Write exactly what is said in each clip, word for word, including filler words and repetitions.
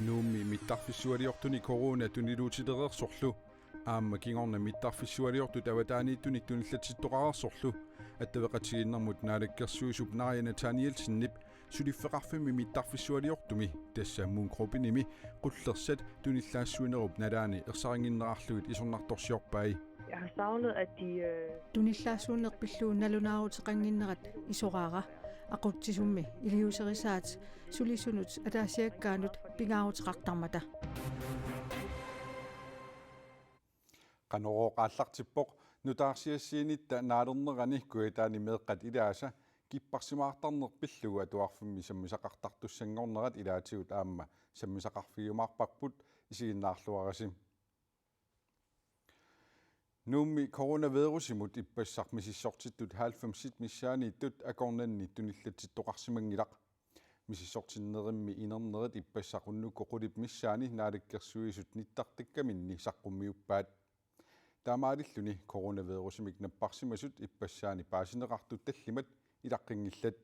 Nuummi mittarfissualiortuni corona tuniluutilereersorlu aamma kingorna mittarfissualiortut avataaniittunik tunillatsittoqareersorlu attaveqatigiinnermut naalakkersuisup Naja Nathanielsenip suliffeqarfimmi mittarfissualiortumi, tassa Mungruupinimi, qullersat tunillaassuinerup nalaani ersarinnginnerarlugit isornartorsiorpai. Jeg har savnet, at de... Øh... Tunillaassuineq pillugu nalunaaruteqannginnerat isoraara. Aqutsisummi iliuuserisaat sulisunut ataasiakkaanut pingaaruteqartarmata. Qanorooq aallartippoq. Nutaarsiassiinitta naalernerani Kujataani meeqqat ilaasa kipparsimaartarneq pillugu atuarfimmi sammisaqartartussanngornerat ilaatigut aamma sammisaqarfigiumaarparput, isiginnaarluarisi. Nuummi coronavirusimut ippassaq misissortittut halvfemsit missaaniittut akornanni tunillatsittoqarsimanngilaq. Misissortinnerimmi inernerit ippassaq unnukkut qulip missaani naalakkersuisut nittartakkaminni saqqummiuppaat. Taamaalilluni coronavirusimik napparsimasut ippassaani paasineqartut tallimat ilaqqinngillat.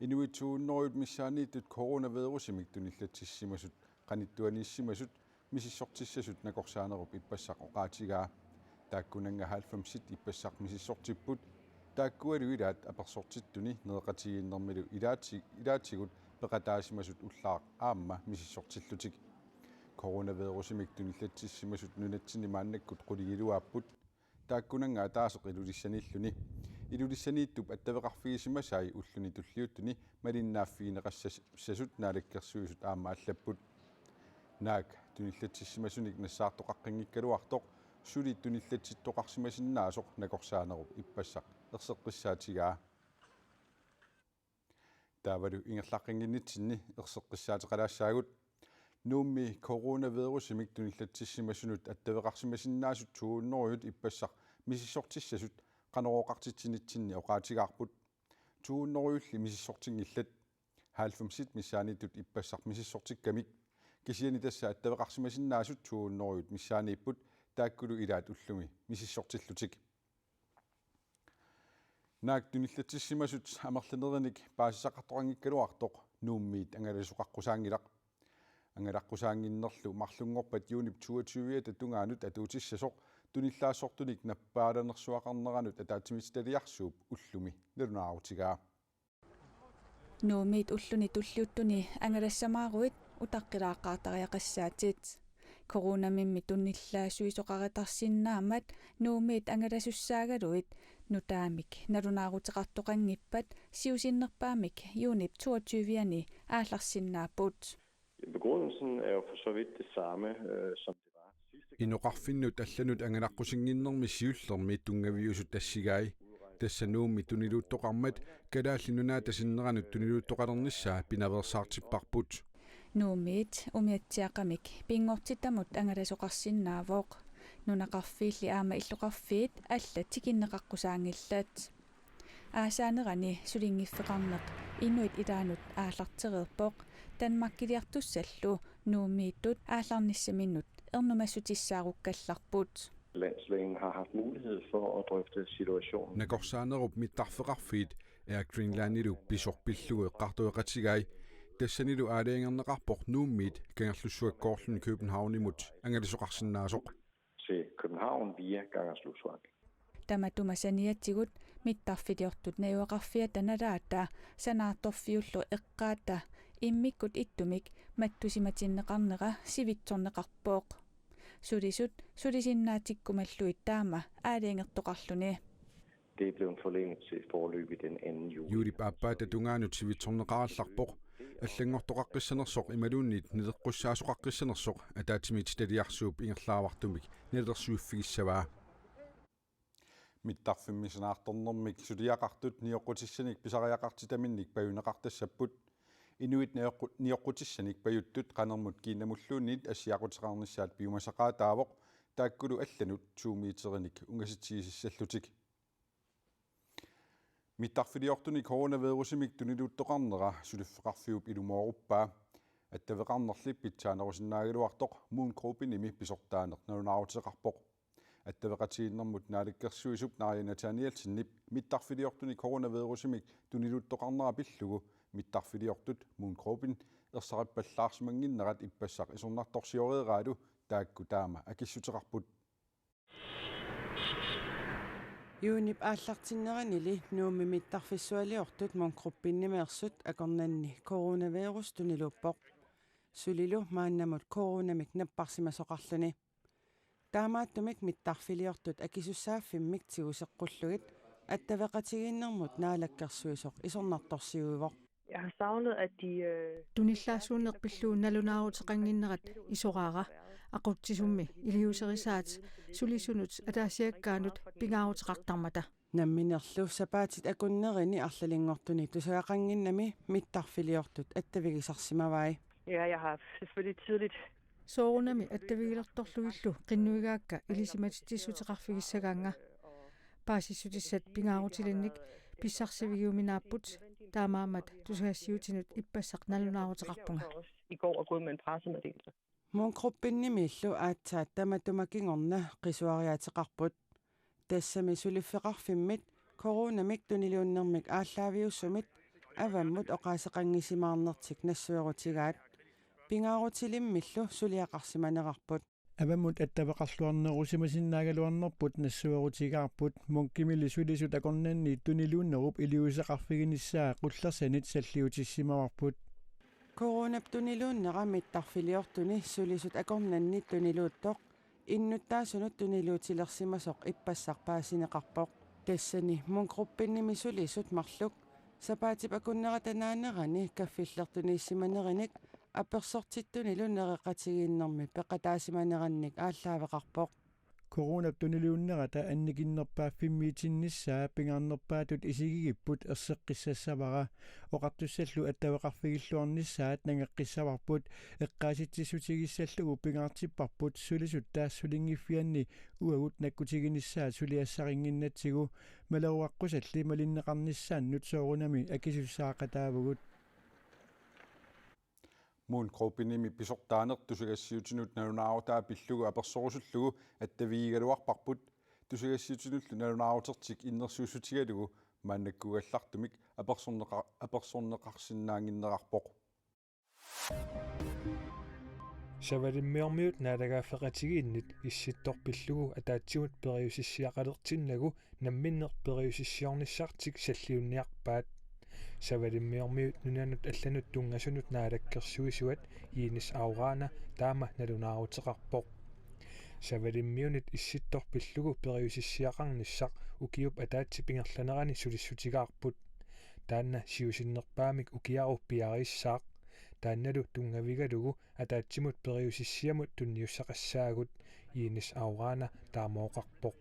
Inuit to hundrede missaaniittut coronavirusimik tunillatsissimasut qanittuaniissimasut misissortissasut nakorsaanerup ippassaq oqaatigaa. Taakkunannga halvfemsit ippassaq misissortipput, taakkualu ilaat apersortittuni nereqatigiinnermilu ilaati-, ilaatigut peqataasimasut ullaaq aamma misissortillutik. Coronavirusimik tunillatsissimasut nunatsinni maannakkut qulingiluaapput. Taakkunannga ataaseq Ilulissaniilluni. Ilulissaniittup attaveqarfigisimasai ulluni tulliuttuni malinnaaffigineqassasut naalakkersuisut aamma allapput. Naak tunillatsissimasunik nassaartoqaqqinngikkaluartoq suli tunillatsittoqarsimasinnaasoq nakorsaanerup ippassaq erseqqissaatigaa. Taavalu ingerlaqqinnginnitsinni erseqqissaateqalaassaagut. Nuummi coronavirusimik tunillatsissimasunut attaveqarsimasinnaasut to hundrede ippassaq misissortissasut Qanorooqartitsinitsinni oqaatigaarput. To hundrede misissortinngillat. Halvfemsit missaaniittut ippassaq misissortikkamik. Kisianni tassa attaveqarsimasinnaasut to hundrede missaaniipput, taakkulu ilaat ullumi misissortillutik. Naak tunillatsissimasut amerlanerinik paasisaqartoqanngikkaluartoq Nuummiit angalasuqaqqusaanngilaq. Angalaqqusaannginnerlu marlunngorpat juunip toogtyve-ata tungaanut atuutissasoq tunillaassortunik nappaalanersuaqarneranut ataatsimiititaliarsuup ullumi nalunaarutigaa. Nuummiit ulluni tulliuttuni angalassamaartutit utaqqilaaqqaartariaqassaatit. Coronamimmi tunillaassuisoqareersinnaammat Nuummiit angalasussaagaluit nutaamik nalunaaruteqartoqanngippat siusinnerpaamik juunip toogtyve-ani aallarsinnaapput. Begrundelsen er jo for så vidt det samme, øh, som det var sidste gang. Inoqarfinnut allanut angalaqqusinnginnermi siullermi tunngaviusut tassigai. Tassa Nuummi tuniluuttoqarmat Kalaallit Nunaata sinneranut tuniluuttoqalernissaa pinaveersaartipparput. Nuummiit umiatsiaqamik pinngortitamut angalasoqarsinnaavoq. Nunaqarfiilli aamma illoqarfiit allat tikinneqaqqusaanngillat. Aasaanerani sulinngiffeqarneq inuit ilaannut aallartereerpoq. Danmarkiliartussallu Nuummiittut aallarnissaminnut ernumassutissaarukkallarput. Landslægen har haft mulighed for at drøfte situationen. Nakorsaanerup mittarfeqarfiit Air Greenlandilu pisoq pillugu eqqartueqatigai. Tassanilu aalajangerneqarpoq Nuummiit Kangerlussuakkoorluni Københavnimut angalasoqarsinnaasoq. Til København via Kangerlussuaq. Tamatuma saniatigut mittarfiliortut najugaqarfiata nalaata sanaartorfiullu eqqaata immikkut ittumik mattusimatinneqarnera sivitsorneqarpoq. Sulisut sulisinnaatsikkumallugit taama aalajangertoqarluni. Det er blevet forlænget til foreløbig den anden juli. Juulip aappaata tungaanut sivitsorneqarallarpoq. Allanngortoqaqqissanersoq imaluunniit naleqqussaasoqaqqissanersoq ataatsimiititaliarsuup ingerlaavartumik nalersuiffigissavaa. Mittarfimmi sanaartornermik suliaqartut nioqqutissanik pisariaqartitaminnik pajuneqartassapput. Inuit nioqqu-, nioqqutissanik pajuttut qanermut kiinnamulluunniit assiaquteqarnissaat piumasaqaataavoq, taakkulu allanut to meterinik ungasitsigisassallutik. Mittarfiliortuni coronavirusimik tuniluuttoqarnera suliffeqarfiup ilumooruppaa. Attaveqarnerli pitsaanerusinnaagaluartoq Mungruupinimi pisortaaneq nalunaaruteqarpoq. Attaveqatigiinnermut naalakkersuisup Naja Nathanielsenip mittarfiliortuni coronavirusimik tuniluuttoqarnera pillugu Mittarfiliortut Mungruppen ersarippallaarsimannginnerat ippassaq isornartorsioreeraalu taakku taama akissuteqarput. Juunip aallartinneranili Nuummi mittarfissualiortut Mungruppenimeersut akornanni coronavirus tuniluuppoq. Sulilu maannamut coronamik napparsimasoqarluni. Taamaattumik mittarfiliortut akisussaaffimmik tiguseqqullugit attaveqatigiinnermut naalakkersuisoq isornartorsiuivoq. Jeg har savnet, at de, øh, Tunillaassuunneq pillugu nalunaaruteqannginnerat isoraara, aqutsisummi iliuuserisaat sulisunut ataasiakkaanut pingaaruteqartarmata. Namminerlu sapaatit akunnerini arlalinngortuni tusagaqannginnami mittarfiliortut attavigisarsimavai. Ja, jeg har selvfølgelig tidligt. Soorunami attavigilertorlugillu qinnuigaakka ilisimatitsissuteqarfigissagaannga. Paasissutissat pingaarutilinnik pissarsivigiuminaapput, taamaammat tusagassiuutinut ippassaq nalunaaruteqarpunga. I går og gået med en pressemeddelelse. Mungruppenimeerlu aatsaat tamatuma kingorna qisuariaateqarput. Tassami suliffeqarfimmit coronamik tuniluunnermik aallaaviusumit avammut oqaaseqanngisimaarnertik nassuerutigaat. Pingaarutilimmillu suliaqarsimanerarput. Avammut attaveqarluarnerusimasinnaagaluarnerput nassuerutigaarput, Munkkimili sulisut akornanni tuniluunnerup iliuuseqarfiginissaa qullersanit salliutissimavarput. Coronap tuniluunnera mittarfiliortuni sulisut akornanni tuniluuttoq innuttaasunut tuniluutilersimasoq ippassaq paasineqarpoq. Tassani Mungruppenimi sulisut marluk sapaatip akunnerata naanerani kaffillertuniissimanerinik apersortittunilu nereqatigiinnermi peqataasimanerannik aallaaveqarpoq. Coronap tuniluunnerata annikinnerpaaffimmiitinnissaa pingaarnerpaatut isigigipput erseqqissassavara. Oqartussallu attaveqarfigilluarnissaat nangeqqissavarput, eqqaasitsissutigissallugu pingaartipparput sulisut taassulinngiffianni uagut nakkutiginissaat suliassarinnginnatsigu. Maleruaqqusalli malinneqarnissaannut soorunami akisussaaqataavugut. Mungruppenimeersup pisortaaneq tusagassiuutinut nalunaarutaa pillugu apersorusullugu attavigigaluarparput, tusagassiuutinullu nalunaarutertik innersuussutigalugu maannakkuugallartumik apersorneqa-, apersorneqarsinnaannginnerarpoq. Savalimmiormiut naalagaaffeqatigiinnit Issittoq pillugu ataatsimut periusissiaqalertinnagu namminneq periusissiornissartik salliunniarpaat. Savalimmiormiut nunanut allanut tunngasunut naalakkersuisuat Jenis Aurana taama nalunaaruteqarpoq. Savalimmiunit Issittoq pillugu periusissiaqarnissaq ukiup ataatsip ingerlanerani sulissutigaarput. Taanna siusinnerpaamik ukiaru piareersaaq. Taannalu tunngavigalugu ataatsimut periusissiamut tunniussaqassaagut, Jenis Aurana taama oqarpoq.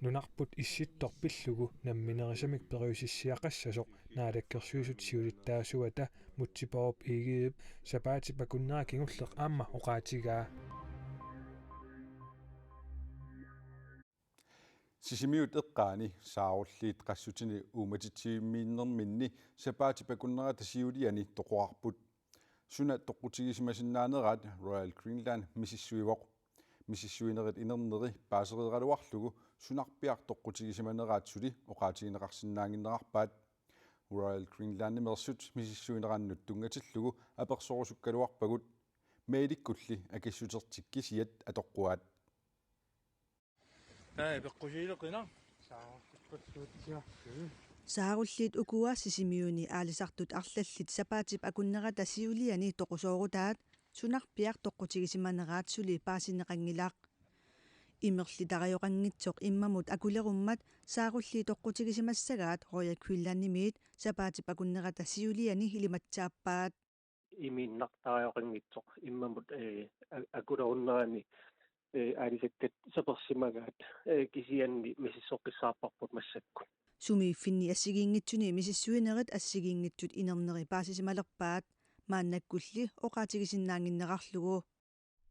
Nunarput Issittoq pillugu namminerisamik periusissiaqassasoq Naalakkersuisut siulittaasuata Múte Bourup Egedep sapaatip akunnera kingulleq aamma oqaatigaa. Sisimiut eqqaani saarulliit qassutini uummatitsivimmiinnerminni sapaatip akunnerata siuliani toqorarput. Suna toqqutigisimasinnaaneraat Royal Greenland misissuivoq. Misissuinerit inerneri paasereeraluarlugu sunarpiaq toqqutigisimaneraat suli oqaatigineqarsinnaannginnerarpaat. Royal Greenlandimeersut misissuinerannut tunngatillugu apersorusukkaluarpagut. Mailikkulli akissutertik kisiat atoqquaat. Taa, peqqusiileqina. Saarulliit ukua Sisimiuni aalisartut arlallit sapaatip akunnerata siuliani toqusoorutaat sunarpiaq toqqutigisimaneraat suli paasineqanngilaq. Imerlitariaqanngitsoq immamut akulerummat saarulliit toqqutigisimassagaat Royal Greenlandimiit sapaatip akunnerata siuliani ilimatsaappaat. Imiinnartariaqanngitsoq immamut, ee, a-, akulerunnerani, ee, aalisakkat sapersimagaat, ee, kisianni misissoqqissaarparput massakkut. Sumiiffinni assigiinngitsuni misissuinerit assigiinngitsut inerneri paasisimalerpaat, maannakkulli oqaatigisinnaannginnerarlugu.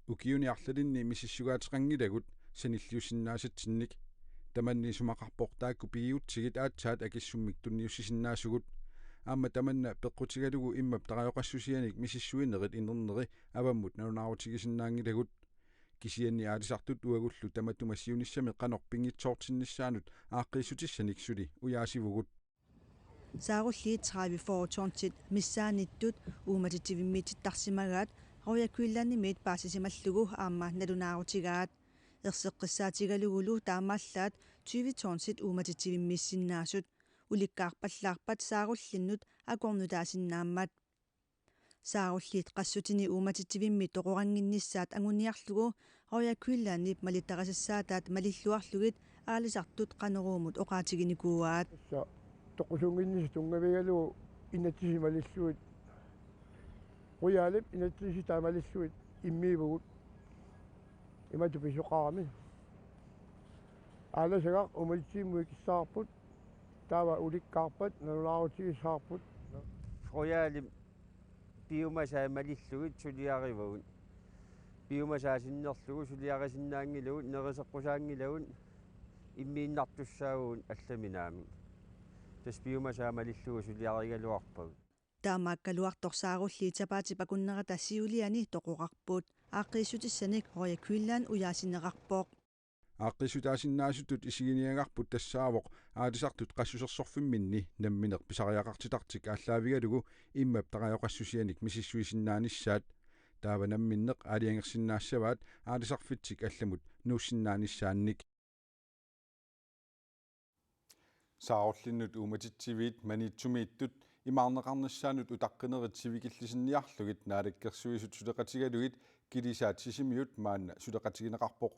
Ukiuni arlalinni misissugaateqanngilagut sanilliussinnaasatsinnik. Tamanna isumaqarpoq taakku pigigutsigit aatsaat akissummik tunniussisinnaasugut. Aamma tamanna peqqutigalugu immap tariaqassusianik misissuinerit inerneri avammut nalunaarutigisinnaanngilagut. Kisianni aalisartut uagullu tamatuma siunissami qanoq pinngitsoortinnissaanut aaqqiissutissanik suli ujaasivugut. Saarulliit tredive-fyrre tonsit missaanniittut uumatitsivimmiitittarsimagaat Royal Greenlandimiit paasisimallugu aamma nalunaarutigaat. Erseqqissaatigalugulu taamaallaat tyve tonsit uumatitsivimmiissinnaasut ulikkaarpallaarpat saarullinnut akornutaasinnaammat. Saarulliit qassutini uumatitsivimmi toqorannginnissaat anguniarlugu Royal Greenlandip malittarisassaataat malilluarlugit aalisartut Qanoruumut oqaatiginikuuaat. Tassa toqusunnginnissaq tunngavigalugu inatsisit malillugit, Royalip inatsisitaa malillugit immiivugut. Imatut pisoqarami. Aalasagaq uumatitsivimmi ikissavarput, taava ulikkaarpat nalunaarutigissavarput. Royalip piumasaa malillugit suliarivagut. Piumasaa sinnerlugu suliarisinnaanngilagut, neriseqqusaanngilagut, immiinnartussaavugut allamik naamik. Tassa piumasaa malillugu suliarigaluarpagut. Taamaakkaluartoq saarulliit sapaatip akunnerata siuliani toqorarput. Aaqqiissutissanik Royal Greenland ujaasineqarpoq. Aaqqiissutaasinnaasutut isiginiagarput tassaavoq aalisartut qassusersorfimminni nammineq pisariaqartitartik aallaavigalugu immap tarajoqassusianik misissuisinnaanissaat. Taava namminneq aalajangersinnaassavaat aalisarfitsik allamut nuussinnaanissaannik. Saarullinnut uumatitsiviit Maniitsumiittut imaarneqarnissaannut utaqqinerit sivikillisinniarlugit Naalakkersuisut suleqatigalugit kilisaat Sisimiut maanna suleqatigineqarpoq.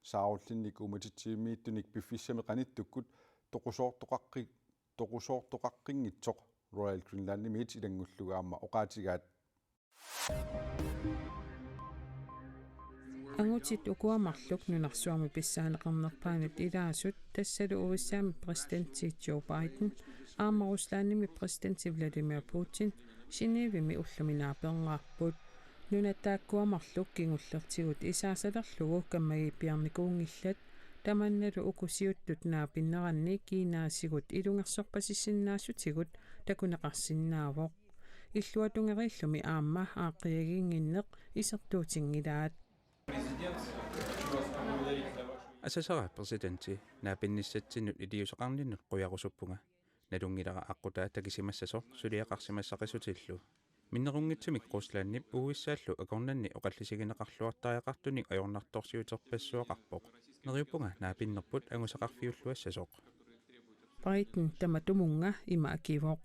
Saarullinnik uumatitsivimmiittunik piffissami qanittukkut toqusoortoqaqqi-, toqusoortoqaqqinngitsoq Royal Greenlandimiit ilanngullugu aamma oqaatigaat. Angutit ukua marluk nunarsuarmi pissaaneqarnerpaanut ilaasut, tassalu U S A-mi præsidenti Joe Biden aamma Ruslandimi præsidenti Vladimir Putin Genèvemi ullumi naaperngaapput. Nunat taakkua marluk kingullertigut isaasalerlugu kammagippiarnikuunngillat, tamannalu uku siuttut naapinneranni Kinaasigut ilungersorpasissinnaasutigut takuneqarsinnaavoq. Illuatungeriillumi aamma aaqqiaginnginneq isertuutinngilaat. Asasara præsidenti, naapinnissatsinnut iliuuseqarninnut qujarusuppunga. Nalunngilara aqqutaa takisimassasoq suliaqarsimassaqissutillu. Minnerunngitsumik Ruslandip U S A-llu akornanni oqallisigineqarluartariaqartunik ajornartorsiuterpassuaqarpoq. Neriuppunga naapinnerput angusaqarfiulluassasoq. Biden tamatumunnga ima akivoq.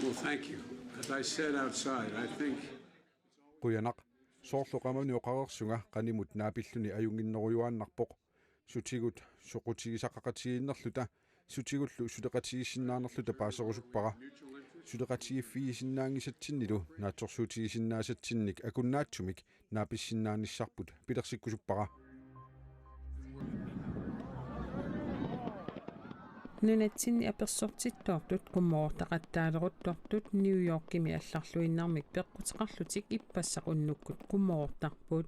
Well, thank you. As I said outside, I think Qujanaq, soorlu qamani oqareersunga qanimut naapilluni ajunnginnerujuaannarpoq. Sutigut soqutigisaqaqatigiinnerluta, sutigullu suleqatigiissinnaanerluta paaserusuppara. Suleqatigiiffigisinnaanngisatsinnilu naatsorsuutigisinnaasatsinnik akunnaatsumik naapissinnaanissarput pilersikkusuppara. Nunatsinni apersortittoortut qummoortaqattaaleruttortut New Yorkimi allarluinnarmik peqquteqarlutik ippassaq unnukkut qummoortarput.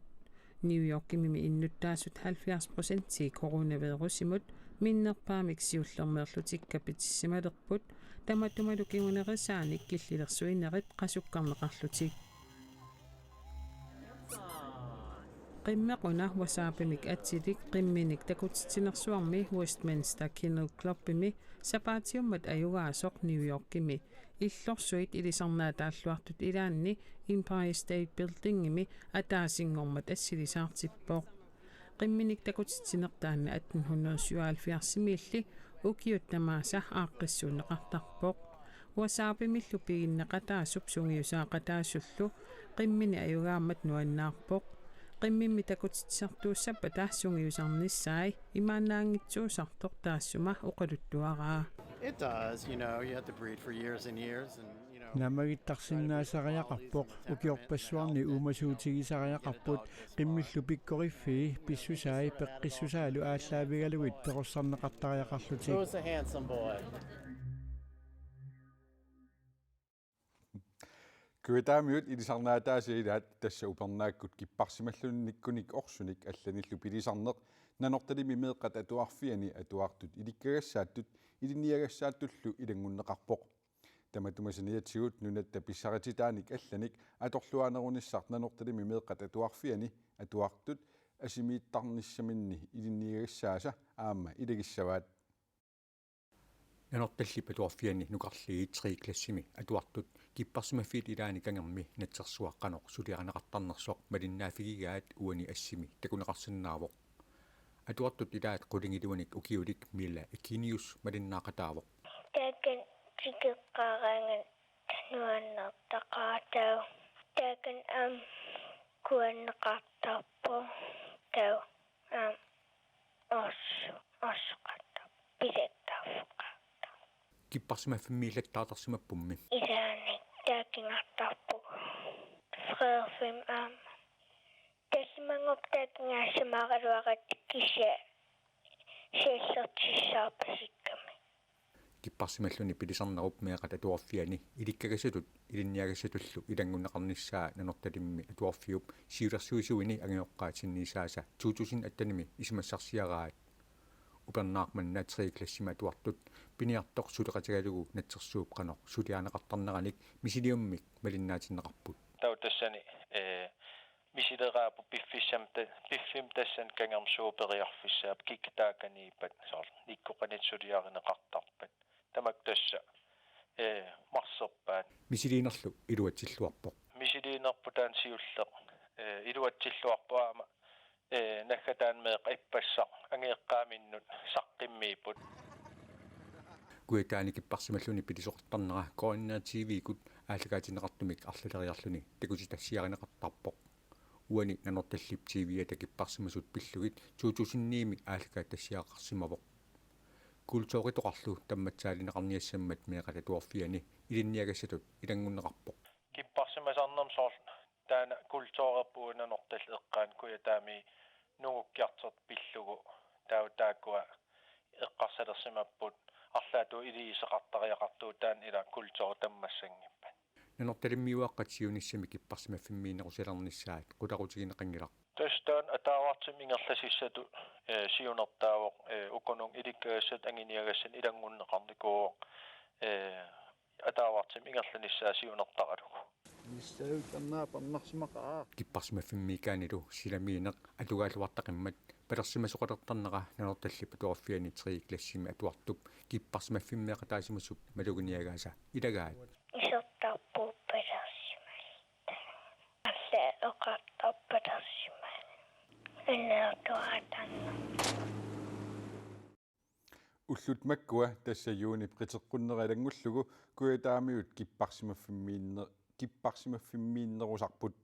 New Yorkimi innuttaasut halvfjerds procentii coronavirusimut minnerpaamik siullermeerlutik kapitissimalerput, tamatumalu kingunerisaanik killilersuinerit qasukkarneqarlutik. Qimmeq una wasaabimik atilik qimminik takutitsinersuarmi Westminster Kennel Clubimi sapaatiummat ajugaasoq New Yorkimi illorsuit ilisarnaataalluartut ilaanni Empire State Buildingimi ataasinngormat assilisaartippoq. Qimminik takutitsineq taanna atten hundrede syvoghalvfjerdsimiilli ukiut tamaasa aaqqissuunneqartarpoq. Wasaabimillu piginneqataasup sungiusaaqataasullu qimmini ajugaammat nuannaarpoq. Qimmimmi takutitsisartuussappata sungiusarnissaat imaannaanngitsuusartoq taassuma oqaluttuaraa. It does, you know, you have to breed for years and years and, you know, Naammagittaarsinnaasariaqarpoq, ukiorpassuarni uumasuutigisariaqarput, qimmillu pikkoriffii, pissusai, peqqissusaalu aallaavigalugit perorsarneqartariaqarlutik. Who's a handsome boy? Kujataamiut ilisarnaataasa ilaat, tassa upernaakkut kipparsimallunikunik orsunik allanillu pilisarneq Nanortalimmi meeqqat atuarfianni atuartut ilikkagassaattut ilinniagassaattullu ilanngunneqarpoq. Tamatuma saniatigut nunatta pissarititaanik allanik atorluarnerunissaq Nanortalimmi meeqqat atuarfianni atuartut asimiittarnissaminni ilinniagassaasa aamma ilagissavaat. Nanortallip Atuarfiani nukarliit tredje klassimi atuartut kipparsimaffiit ilaanni kangermi natsersuaq qanoq suliarineqartarnersoq malinnaaffigigaat uani assimi takuneqarsinnaavoq. Atuartut ilaat qulingiluanik ukiulik Mila Ekinius malinnaaqataavoq. Takan tikeqqaaraangat nuannertaqaataavoq. Takan aamma kuanneqartarpoq. Taava aamma os-, osuqartarpoq. Pilettarfeqartarpoq. Kipparsimaffimmiillattaartarsimappummi. Ilaanni takinngartarpugut. Frederikfimmi aamma. Tallimanngorpoq takinngaassimagaluaratta kisianni siallertissaarpasikkami. Kipparsimalluni pilisarnerup meeqqat atuarfianni ilikkagassatut ilinniagassatullu ilanngunneqarnissaa Nanortalimmi Atuarfiup siulersuisuini angajoqqaat sinniisaasa to tusind attenimi isumassarsiaraat. Upernaaq manna tredje klassimi atuartut piniartoq suleqatigalugu natsersuup qanoq suliarineqartarneranik misiliummik malinnaatinneqarput. Taava tassani, eh, misileraapput piffissami ta-, piffissami tassani kangermi suut periarfissaapput, kikkut taakaniippat, soorlu nikkoqanitta suliarineqartarpat. Tamakku tassa, eh, marserpaat. Misiliinerlu iluatsilluarpoq. Misiliinerput taanna siulleq, eh, iluatsilluarpoq aamma, eh, naggataani meeqqat ippassaq angajoqqaaminnut saqqummiipput. Kujataani kipparsimalluni pilisoqartarnera K N R T V-kkut aallakaatinneqartumik arlaleriarluni takutitassiarineqartarpoq. Uani Nanortallip T V-ata kipparsimasut pillugit to tusind ni-mi aallakaatitassiaqarsimavoq. Kulturitoqarlu tammatsaalineqarniassammat meeqqat atuarfianni ilinniagassatut ilanngunneqarpoq. Kipparsimasarnermi soorlu taanna kulturerput Nanortallip eqqaani Kujataami nungukkiartortut pillugu taava taakkua eqqarsalersimapput arlaatigut iliuuseqartariaqartugut taanna ila kulturi tammassanngippat. Nanortalimmiuaqqat siunissami kipparsimaffimmiinnerusalernissaat qularutigineqanngilaq. Tassa taanna ataavartumik ingerlasissatut, eh, siunertaavoq, eh, ukununnga ilikkagassat anguniagassannik ilanngunneqarnikuuvoq, eh, ataavartumik ingerlanissaa siunertaralugu. Missaut annaapannarsimaqaaq. Kipparsimaffimmiikkaannilu silamiineq atugaaluartaqimmat palersimasoqalertarnera Nanortallip Atuarfiani tredje klassimi atuartup kipparsimaffimmeeqataasimasup maluginiagaasa ilagaat. Isertarpugut palersimalitta. Alla oqartarpoq palersimaneq. Annertuaatanneq. Ullut makkua tassa juunip qiteqqunnera ilanngullugu Kujataamiut kipparsimaffimmiinne-, kipparsimaffimmiinnerusarput.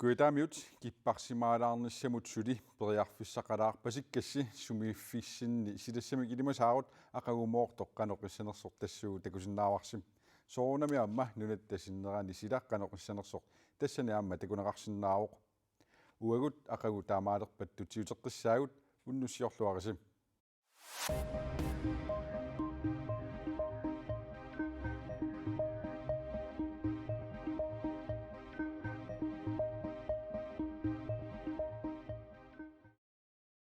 Kujataamiut kipparsimaalaarnissamut suli periarfissaqalaarpasikkassi sumiiffissinni silassamik ilimasaarut aqagumoortoq qanoq issanersoq tassuugu takusinnaavarsi. Soorunami aamma nunatta sinnerani sila qanoq issanersoq tassani aamma takuneqarsinnaavoq. Uagut aqagu taamaalerpat tutsiuteqqissaagut, unnussiorluarisi.